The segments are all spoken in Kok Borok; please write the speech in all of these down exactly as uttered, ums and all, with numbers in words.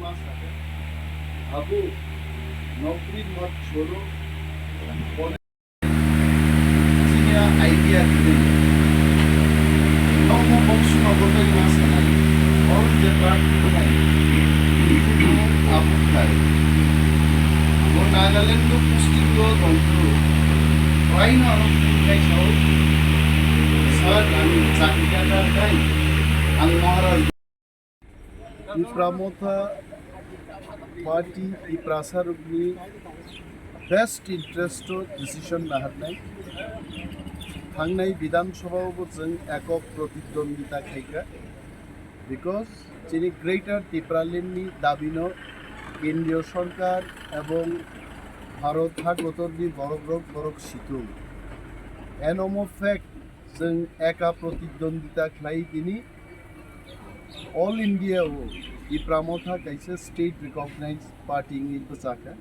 Abu nokri mat cholo. Chini idea tini. Nokmo boksu nogo tei ma sanai. All the part tini. Abu khai. Bo Nagaland o posting o tongkhu. Raino ano tini khai sao. Sir, ang chakri kata khai. Ang Maharaj. Tipra Motha Party Tiprasa rokni best interest o decision naharnai. Thangnai Bidhan Sabha o bo chwng ekok pratidwondita khaikha, because chini Greater Tipraland ni dabi no Kendriya Sarkar ebong Bharat ha kotor ni borok rok borok situng. Eno mo fact chwng eka pratidwondita khlai tini All India o Tipra Motha kaisa state recognized party wngwi bwchakha.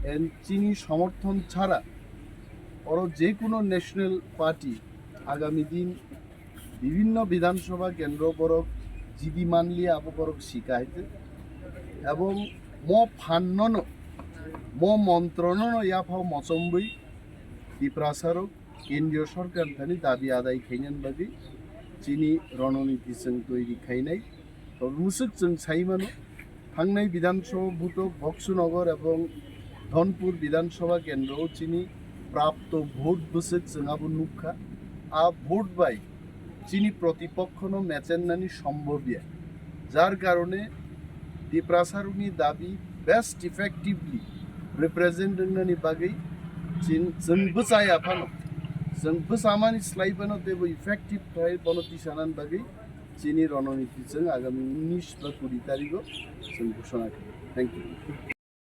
And chini somorthon chara oro je kuno national party agami din bibhinno Bidhan Sabha kendro borok jidi manliya abo borok sika haite. Ebong mo phanno no, mo montrono no yaphao mochombwi Tiprasa rok Kendriya Sarkar thani dabi adai khainani bagwi chini rononiti chwng toiri khainai. Tobw mwswk chwng sai mano, thangnai Bidhan Sabha bhuto Boksunagar ebong Dhonpur Bidhan Sabha kendro o chini prapto vote bwswk chwng abo nukha. A vote bai chini protipokhono mechennani sombhobya. Jar karone Tiprasarokni dabi best effectively represent wngnani bagwi chin-, chwng bwchaya phano, chwng bwchamani slai phano teibo effective khai bono tisanani bagwi chini rononiti chwng agami unis ba kuri tarigo chwng ghoshona khaio. Thank you.